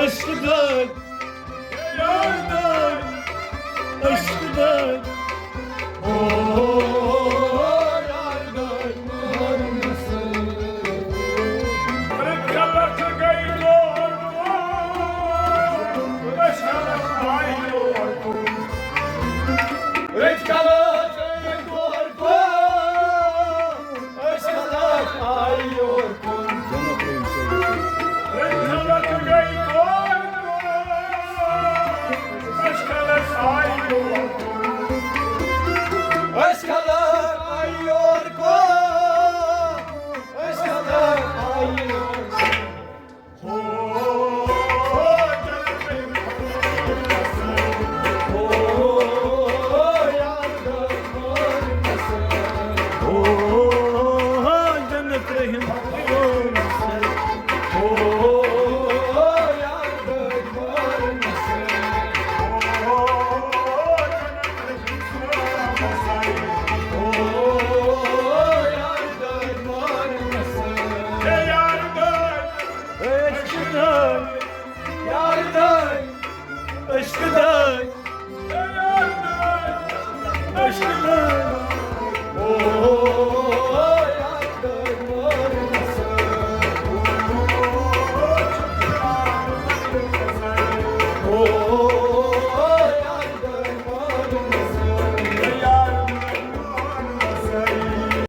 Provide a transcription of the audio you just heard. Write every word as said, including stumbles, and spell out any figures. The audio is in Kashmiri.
عشقہٕ دٲدۍ، یارٕ دٲدۍ، عشقہٕ دٲدۍ۔ او، یارٕ دٲدۍ، مٲرۍ نہ سٲرۍ۔ رٕتۍ کلر چھِ گٔے لوڈ، أسۍ کلر آیہِ یور کُن۔ رٕتۍ کلر چھِ گٔے لوڈ کُن، أسۍ کلر آیہِ یور کُن۔ رٕتۍ کلر چھِ گٔے لوڈ کُن، أسۍ کلر آیہِ یور کُن۔ أسۍ کلر آیہِ یور کُن۔ أسۍ کلر آیہِ یور کُن۔ عشقہٕ دٲدۍ، یارٕ دٲدۍ، عشقہٕ دٲدۍ، عشقہٕ دٲدۍ۔